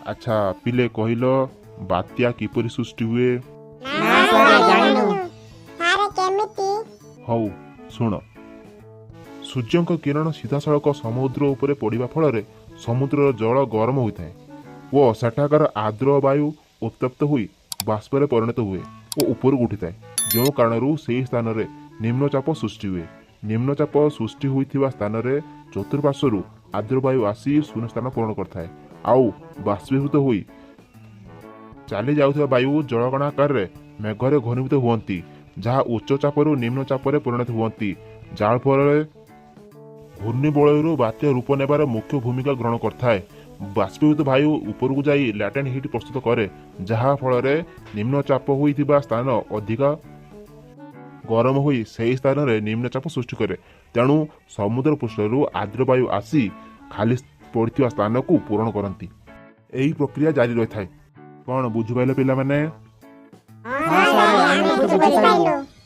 ଆଚ୍ଛା ପିଲେ, କହିଲ, ବାତ୍ୟା କିପରି ସୃଷ୍ଟି ହୁଏ? ନା ସାର୍, ଜାଣିନୁ। ସାର୍, କେମିତି? ହଉ ଶୁଣ। ସୂର୍ଯ୍ୟଙ୍କ କିରଣ ସିଧାସଳଖ ସମୁଦ୍ର ଉପରେ ପଡ଼ିବା ଫଳରେ ସମୁଦ୍ରର ଜଳ ଗରମ ହୋଇଥାଏ ଓ ସେଠାକାର ଆର୍ଦ୍ର ବାୟୁ ଉତ୍ତପ୍ତ ହୋଇ ବାଷ୍ପରେ ପରିଣତ ହୁଏ ଓ ଉପରକୁ ଉଠିଥାଏ, ଯେଉଁ କାରଣରୁ ସେହି ସ୍ଥାନରେ ନିମ୍ନଚାପ ସୃଷ୍ଟି ହୁଏ। ନିମ୍ନଚାପ ସୃଷ୍ଟି ହୋଇଥିବା ସ୍ଥାନରେ ଚତୁଃପାର୍ଶ୍ୱରୁ ଆର୍ଦ୍ର ବାୟୁ ଆସି ଶୂନ୍ୟ ସ୍ଥାନ ପୂରଣ କରିଥାଏ। ଆଉ ବାଷ୍ପୀଭୂତ ହୋଇ ଚାଲି ଯାଉଥିବା ବାୟୁ ଜଳକଣା ଆକାରରେ ମେଘରେ ଘନୀଭୂତ ହୁଅନ୍ତି, ଯାହା ଉଚ୍ଚ ଚାପରୁ ନିମ୍ନ ଚାପରେ ପରିଣତ ହୁଅନ୍ତି, ଯାହାଫଳରେ ଘୂର୍ଣ୍ଣିବଳୟରୁ ବାତ୍ୟା ରୂପ ନେବାର ମୁଖ୍ୟ ଭୂମିକା ଗ୍ରହଣ କରିଥାଏ। ବାଷ୍ପୀଭୂତ ବାୟୁ ଉପରକୁ ଯାଇ ଲାଟେଣ୍ଟ ହିଟ୍ ପ୍ରସ୍ତୁତ କରେ, ଯାହା ଫଳରେ ନିମ୍ନ ଚାପ ହୋଇଥିବା ସ୍ଥାନ ଅଧିକ ଗରମ ହୋଇ ସେହି ସ୍ଥାନରେ ନିମ୍ନଚାପ ସୃଷ୍ଟି କରେ। ତେଣୁ ସମୁଦ୍ର ପୃଷ୍ଠରୁ ଆର୍ଦ୍ର ବାୟୁ ଆସି ଖାଲି ପଡ଼ିଥିବା ସ୍ଥାନକୁ ପୂରଣ କରନ୍ତି। ଏହି ପ୍ରକ୍ରିୟା ଜାରି ରହିଥାଏ। କ'ଣ ବୁଝିପାରିଲ ପିଲାମାନେ? ହଁ ସାର୍, ଆମେ ବୁଝିପାରିଲୁ।